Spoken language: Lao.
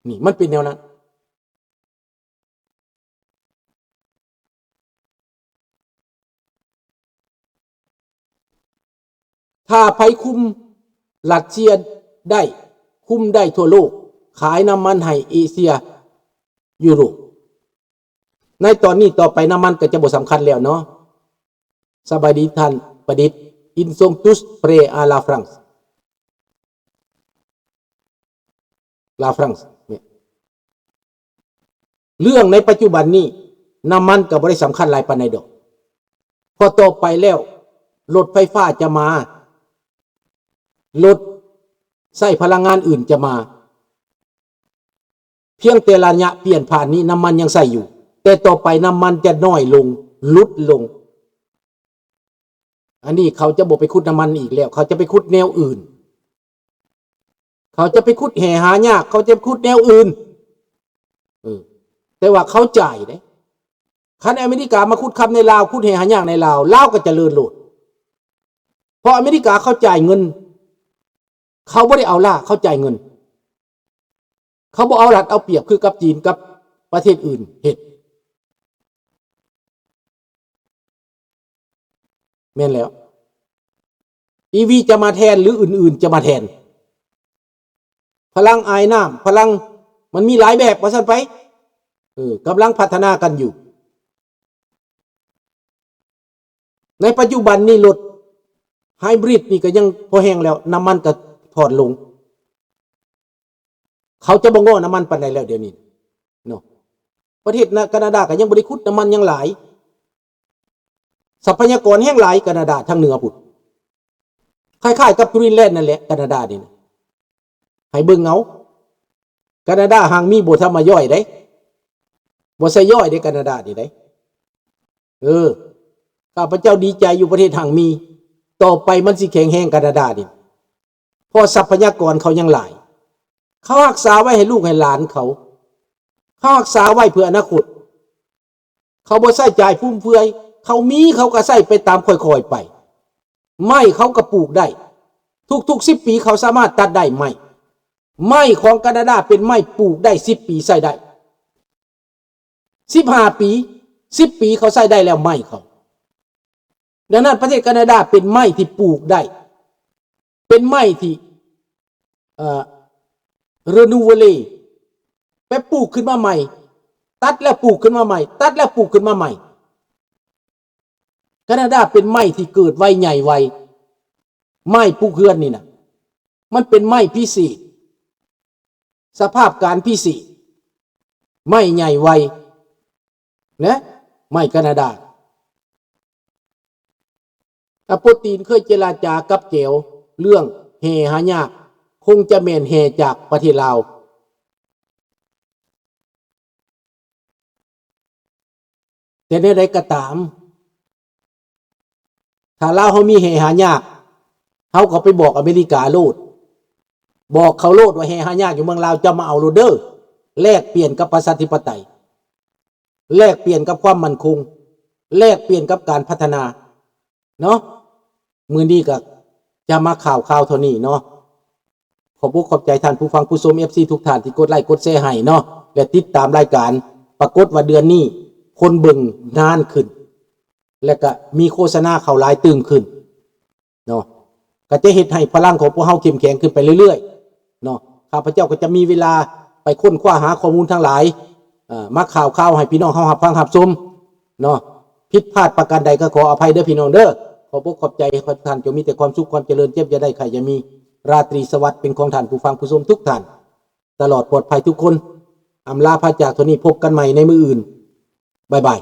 ນີ້ມັນເປັນແນວນັ້ນ. ຖ້າໃຜຄຸມຣັດເຊຍໄດ້, ຄຸມໄດ້ທົ່ວໂລກ, ຂາຍນ້ຳມັນໃຫ້ເອເຊຍ, ຢູໂຣບ. ໃນຕອນນີ້ຕໍ່ໄປນ້ຳມັນກໍຈະບໍ່ສຳຄັນແລ້ວເນາະ. ສະບາຍດີທ່ານປະດິດ. Ils sont tous prêts à la France. La France ເນຍ. ເລື່ອງໃນປັດຈຸບັນນີ້ ນ້ຳມັນກໍບໍ່ໄດ້ສຳຄັນຫຼາຍປານໃດດອກ. ເພາະຕໍ່ໄປແລ້ວ ລົດໄຟຟ້າຈະມາ, ລົດໃຊ້ພະລັງງານອື່ນຈະມາ. ພຽງແຕ່ໄລຍະປ່ຽນຜ່ານນີ້ ນ້ຳມັນຍັງໃຊ້ຢູ່, ແຕ່ຕໍ່ໄປນ້ຳມັນຈະນ້ອຍລົງ, ຫຼຸດລົງ. ອັນນີ້ເຂົາຈະບໍ່ໄປຂຸດນ້ຳມັນອີກແລ້ວ, ເຂົາຈະໄປຂຸດແນວອື່ນ, ເຂົາຈະໄປຂຸດແຮ່ຫາຍາກ, ເຂົາຈະໄປຂຸດແນວອື່ນ. ເອີ, ແຕ່ວ່າເຂົາຈ່າຍເດ້. ຄັນອາເມລິກາມາຂຸດຄຳໃນລາວ, ຂຸດແຮ່ຫາຍາກໃນລາວ, ລາວກໍຈະເລີນໂລດ. ເພາະອາເມລິກາເຂົາຈ່າຍເງິນ, ເຂົາບໍ່ໄດ້ເອົາລ້າ, ເຂົາຈ່າຍເງິນ. ເຂົາບໍ່ເອົາລັດເອົາປຽບຄືກັບຈີນກັບປະເທດອື່ນເຮັດ. ແມ່ນແລ້ວ. ອີ ວີ ຈະມາແທນ ຫຼື ອື່ນໆຈະມາແທນ. ພະລັງອາຍນ້ຳ, ພະລັງ, ມັນມີຫຼາຍແບບ ວ່າຊັ້ນໄປ. ເອີ, ກຳລັງພັດທະນາກັນຢູ່. ໃນປັດຈຸບັນນີ້ລົດໄຮບຣິດນີ້ກໍຍັງພໍແຮງແລ້ວ, ນ້ຳມັນກໍຖອນລົງ. ເຂົາຈະບໍ່ງໍ້ນ້ຳມັນປານໃດແລ້ວດຽວນີ້ເນາະ. ປະເທດນາ, ການາດາກໍຍັງບໍ່ໄດ້ຂຸດນ້ຳມັນຫຍັງຫຼາຍ. ຊັບພະຍາກອນແຮ່ງຫຼາຍການາດາທາງເໜືອພຸ້ນ. ຄ້າຍໆກັບກຣີນແລນນັ້ນແຫຼະ ການາດານີ້ນະ. ໃຫ້ເບິ່ງເອົາ. ການາດາຮັ່ງມີບໍ່ທຳມາຍ່ອຍເດ້. ບໍ່ໃຊ່ຍ່ອຍເດ້ການາດານີ້ເດ້. ເອີ, ຂ້າພະເຈົ້າດີໃຈຢູ່ປະເທດຮັ່ງມີ. ຕໍ່ໄປມັນຊິແຂງແຮງການາດານີ້. ເພາະຊັບພະຍາກອນເຂົາຍັງຫຼາຍ. ເຂົາຮັກສາໄວ້ໃຫ້ລູກໃຫ້ຫຼານເຂົາ. ເຂົາຮັກສາໄວ້ເພື່ອອະນາຄົດ. ເຂົາບໍ່ໃຊ້ຈ່າຍຟຸມເຟືອຍ. ເຂົາມີເຂົາກໍໃຊ້ໄປຕາມຄ່ອຍໆໄປ. ໄມ້ເຂົາກໍປູກໄດ້. ທຸກໆສິບປີເຂົາສາມາດຕັດໄດ້ໄມ້. ໄມ້ຂອງການາດາເປັນໄມ້ປູກໄດ້ສິບປີໃຊ້ໄດ້. ສິບຫ້າປີ, ສິບປີເຂົາໃຊ້ໄດ້ແລ້ວໄມ້ເຂົາ. ດັ່ງນັ້ນປະເທດການາດາເປັນໄມ້ທີ່ປູກໄດ້. ເປັນໄມ້ທີ່, ເອີ, renouvelé, ໄປປູກຂຶ້ນມາໃໝ່, ຕັດແລ້ວປູກຂຶ້ນມາໃໝ່, ຕັດແລ້ວປູກຂຶ້ນມາໃໝ່. ການາດາເປັນໄມ້ທີ່ເກີດໄວໃຫຍ່ໄວ. ໄມ້ປູກເຮືອນນີ້ນະ, ມັນເປັນໄມ້ພິເສດ, ສະພາບການພິເສດ, ໄມ້ໃຫຍ່ໄວ. ນະ ໄມ້ການາດາ. ອາ ໂປຕີນເຄີຍເຈລະຈາກັບແກວເລື່ອງແຮ່ຫາຍາກ, ຄົງຈະແມ່ນແຮ່ຈາກປະເທດລາວ. ແຕ່ແນວໃດກໍຕາມ, ຖ້າລາວເຮົາມີແຮ່ຫາຍາກ, ເຮົາກໍໄປບອກອາເມລິກາໂລດ, ບອກເຂົາໂລດວ່າແຮ່ຫາຍາກຢູ່ເມືອງລາວ, ເຈົ້າມາເອົາໂລດເດີ, ແລກປ່ຽນກັບປະຊາທິປະໄຕ, ແລກປ່ຽນກັບຄວາມໝັ້ນຄົງ, ແລກປ່ຽນກັບການພັດທະນາເນາະ. ມື້ນີ້ກໍຈະມາຂ່າວຄາວເທົ່ານີ້ເນາະ. ຂອບອົກຂອບໃຈທ່ານຜູ້ຟັງຜູ້ຊົມ ເອັຟຊີ ທຸກທ່ານທີ່ກົດໄລກົດແຊໃຫ້ເນາະ ແລະ ຕິດຕາມລາຍການ. ປາກົດວ່າເດືອນນີ້ຄົນເບິ່ງນານຂຶ້ນ ແລະ ກະມີໂຄສະນາເຂົ້າຫຼາຍຕື່ມຂຶ້ນເນາະ, ກະຈະເຮັດໃຫ້ພະລັງຂອງພວກເຮົາເຂັ້ມແຂງຂຶ້ນໄປເລື້ອຍໆເນາະ. ຂ້າພະເຈົ້າກໍຈະມີເວລາໄປຄົ້ນຄວ້າຫາຂໍ້ມູນທັງຫຼາຍ, ເອີ, ມາຂ່າວຄາວໃຫ້ພີ່ນ້ອງເຮົາຮັບຟັງຮັບຊົມເນາະ. ຜິດພາດປະການໃດກໍຂໍອະໄພເດີພີ່ນ້ອງເດີ. ຂອບອົກຂອບໃຈ, ຂໍໃຫ້ທຸກທ່ານຈົ່ງມີແຕ່ຄວາມສຸກຄວາມຈະເລີນ, ເຈັບຢ່າໄດ້, ໄຂ້ຢ່າມີ. ລາຕຣີສະຫວັດເປັນຂອງທ່ານຜູ້ຟັງຜູ້ຊົມທຸກທ່ານ, ຕະຫຼອດປອດໄພທຸກຄົນ. ອຳລາພາຈາກເທົ່ານີ້, ພົບກັນໃໝ່ໃນມື້ອື່ນ. ບາຍບາຍ.